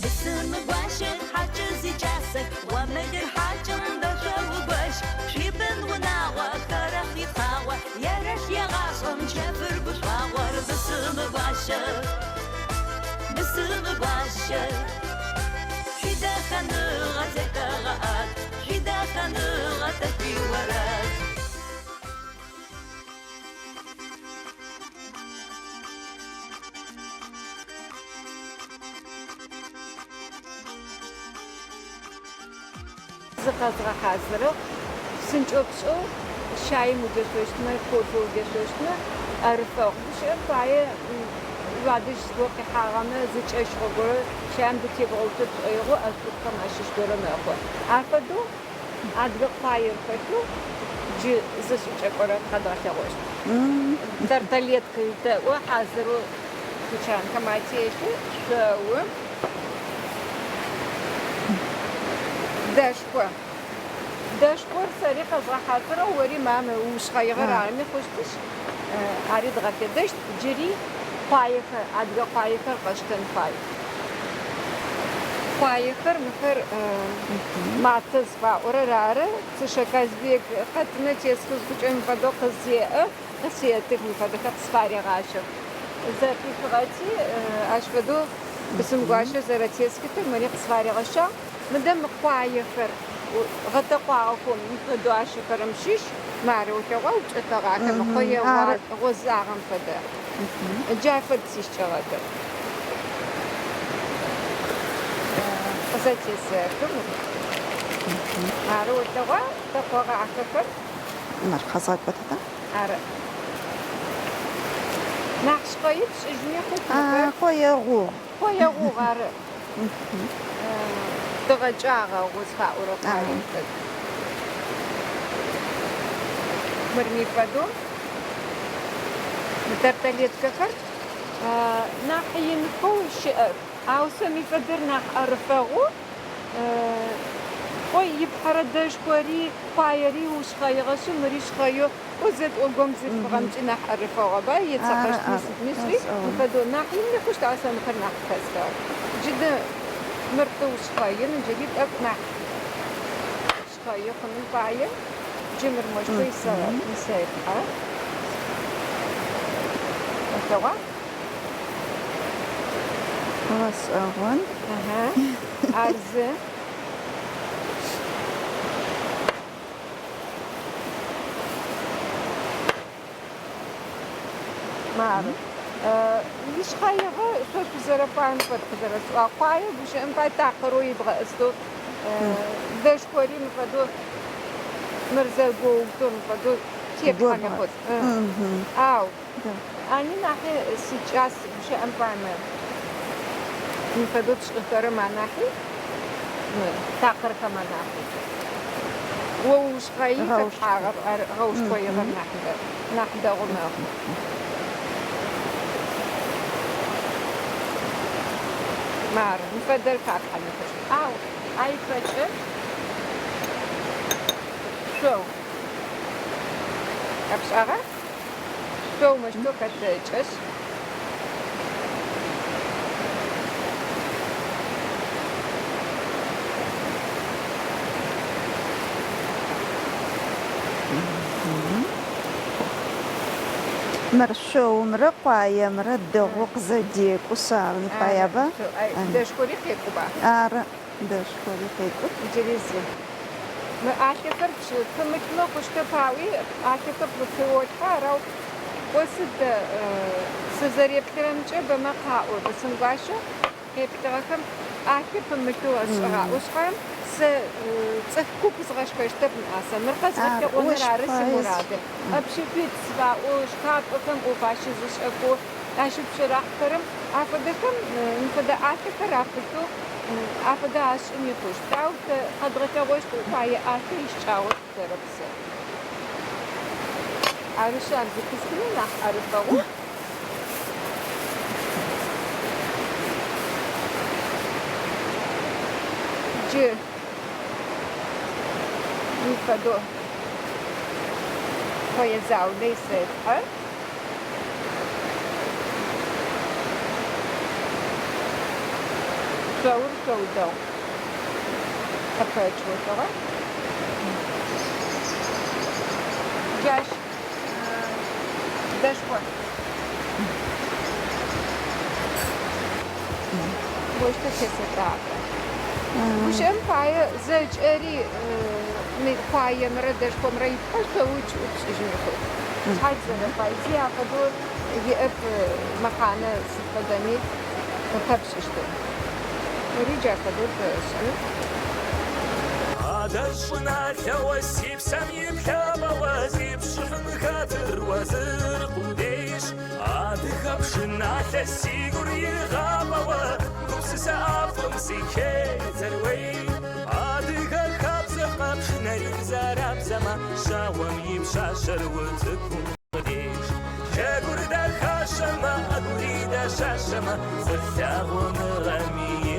Бысымы гуащэх, хьакӏэр зикӏасэх, Гъомылэр хьакӏэм дэшъоугощ. Шъуибын унагъо хэрэхъу итхъагъо, Ерэлъ егъашӏэм чэфыр гушӏуагъор. Бысымы гуащэх, бысымы гуащэх, Шъуидэхэныгъэ зетэгъэӏэт, Шъуидэхэныгъэ тэ шъуиорэд. Зыкъэзгъэхьазырыгъ. Псынкӏэу пшӏэу щаим удешъощтмэ, кофе удешъощтмэ, ӏэрыфэгъу. Гущыӏэм пае, уадэжь зыгорэ къихьагъэмэ, зы кӏэщыгъо горэ щаим дытебгъэуцо пшӏоигъоу ӏэшӏухэм ащыщ горэ мэхъу. Афэдэу адыгэ къуаер хэлъэу джы зы шӏыкӏэ горэ къэдгъэлъэгъощт. Тарталеткэ тэӏо, хьазырэу тучанхэм ателъы, шъоу. Дэшхо. Дэшхор сэри къэзгъэхьазырэу, ори мам уушъхъэигъэр арыми хъущтышъ, ари дгъэфедэщт. Джыри къуаехэр, адыгэ къуаехэр къэштэн фай. Къуаехэр мыхэр матэ зыфаӏорэр ары. Цышэ Казбек къэтынэ тесхы зыхъукӏэ мы фэдэу къызеӏэ, къысетых, мы фэдэхэр къысфарегъащэх. Зэхихыгъэти, ащ фэдэу бысымгуащэ зэрэтесхытыр мыри къысфаригъэщагъ. Мыдэ мы къуаехэр гъэтэкъуагъэхэу мы фэдэу ащэхэрэм щыщ, мары олъэгъуа упкӏэтэгъахэ мы къое гъозагъэм фэдэ. Джа фэд сищыкӏэгъэтыр. Къызэтесэхы. Ары олъэгъуа тэкъогъахэхэр. Мыр къэзгъэкӏотыта? Ары. Нахь шъхъэи пшӏыжьми хъут мыхэр. Къое гъугъ. Къое гъугъ, ары. Тыгъэкӏагъэ зыфаӏорэ къуаем фэд. Мырми фэдэу мы тарталеткэхэр нахь инхэу щыӏэх. Ау сэ мы фэдэр нахь ӏэрыфэгъу. Ой, ипхьэрэ дэшхори, къуаери ушъхъэигъэшъы, мыри шъхъэеу, ӏо зэтӏо гом бзылъфыгъэмкӏи нахь ӏэрыфэгъуба, ецэкъэщтми сыдми шӏи, мы фэдэу нахь инми хъущт, ау сэ мыхэр нахь къыхэсхыгъэх. Джыдэ мыр тыушъхъэин, джыри тӏэкӏу нахь шъхъэи хъуным пае, джы мыр мощтэу исэлъхьэ. Олъэгъуа? Гъэшӏэгъон. Ар зы. Мары. Ишъхьаигъэ шъо шъузэрэфаем фэд къызэрэсӏуагъ. Къуае гущыӏэм пае такъырэу ибгъэӏысэу, дэшхори мы фэдэу мыр зэгоутэу мы фэдэу теплъхьэми хъут. Ау ани нахьи сикӏас гущыӏэм пае мы мы фэдэу тшӏыхэрэм анахьи мы такъырхэм анахьи. О ушъхъэи хэплъхьагъэр ар гъэушкъоигъэр нахь нахь дэгъу мэхъу. Мары, мы фэдэр хаплъхьэми хъущт. Ау ай фэкӏэ шъоу. Къэпшӏагъа? Шъоу мощтэу хэтэкӏэшъ. Мыр шъоумрэ къуаемрэ дэгъоу къызэдекӏушъ арын фаеба? Дэшхори къекӏуба? Ары, дэшхори къекӏу. Джыри зы. Мы ӏалъэхэр пымылъмэ хъущтэп аӏуи, ӏалъэхэр пыолъхьэ, арау кӏо сыд сызэреплъырэмкӏэ бэмэ къаӏо, бысымгуащэ къеплъыгъэхэм ӏалъэ пымылъэу ышӏыгъаӏо шъхьаем сэ цӏыф куп згъэшхэщтэп ныӏа сэ. Мыр къэзгъэлъэгъоныр ары симурадыр. Общепит зыфаӏоу шхапӏэхэм ӏоф ащызышӏэхэу ащыпщэрахьхэрэм афэдэхэм мы фэдэ ӏалъэхэр апылъэу афэдэ ашӏыми хъущт. Ау тэ къэдгъэлъэгъощтым пае ӏалъэ ищыкӏагъэу слъытэрэп сэ. Арышъ, ар зыпысхынэу нахь ӏэрыфэгъу. Джы мы фэдэу къое заулэ исэлъхьэ. Шъоур шъоу дэгъу. Къыпэчъыщтыгъэ. Джащ дэшхо. Мощтэу тесэтӏапӏэ. Гущыӏэм пае зэкӏэри мы къуаемрэ дэшхомрэ ипхъэу шъоу кӏыӏу пшӏыжьын хъут. Шъхьадж зэрэфай. Зи афэдэу иӏэп мэхьанэ сыд фэдэми пэпшӏыщтыр. Мыри джа фэдэу тэшӏы. Адэжь щӏыналъэуэ си псэм и плъапӏэуэ си пщӏыхьым хэтыр уэ зыр къудейщ. Адыгэ пшыналъэ си гур игъафӏэуэ гупсысэ ӏэфӏым сыхедзэр уей. Адыгэ хабзэ пшынэри бзэрабзэмэ, щауэм и пщащэр утыкум къыдеш. Джэгур дахащэмэ, ӏэгури дэщащэмэ, фӏылъагъуныгъэми.